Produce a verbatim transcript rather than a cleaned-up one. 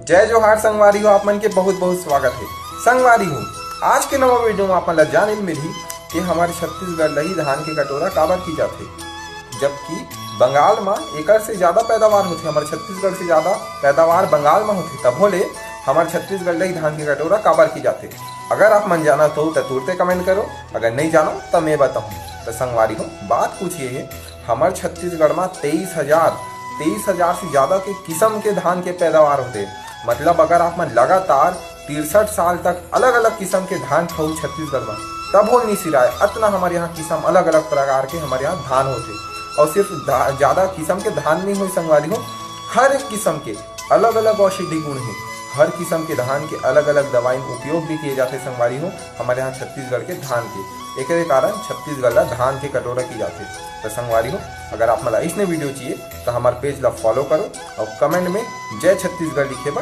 जय जोहार संगवारी हो, आप मन के बहुत बहुत स्वागत है। संगवारी हो, आज के नवा वीडियो में आप मन ला जाने ल मिलही कि हमारे छत्तीसगढ़ ल ही धान के कटोरा काबर की जाथे, जबकि बंगाल में एकर से ज्यादा पैदावार होथे, हमारे छत्तीसगढ़ से ज्यादा पैदावार बंगाल में होथे, तभो ले हमारे छत्तीसगढ़ ल ही धान के कटोरा काबर की जाथे। अगर आप मन जानत हो त तुरते कमेंट करो, अगर नहीं जानो त मैं बताऊँ। तो संगवारी हो, बात कुछ ये है, हमारे छत्तीसगढ़ में तेईस हजार तेईस हजार से ज्यादा के किस्म के धान के पैदावार होथे। मतलब अगर आप मन लगातार तिरसठ साल तक अलग अलग किस्म के धान खाऊ छत्तीसगढ़ में, तभो नहीं सिराय, अतना हमारे यहाँ किस्म अलग अलग प्रकार के हमारे यहाँ धान होथे। और सिर्फ धा-, ज्यादा किस्म के धान नहीं होय संगवारी हो, हर एक किस्म के अलग अलग औषधि गुण है। हर किस्म के धान के अलग अलग दवाई में उपयोग भी किए जाते संगवारी हो, हमारे यहाँ छत्तीसगढ़ के धान के। एकरे कारण छत्तीसगढ़ ला धान के कटोरा की जाथे। तो संगवारी हो, अगर आप मन ला इसने वीडियो चाहिए तो हमारे पेज ला फॉलो करो और कमेंट में जय छत्तीसगढ़ लिखे बर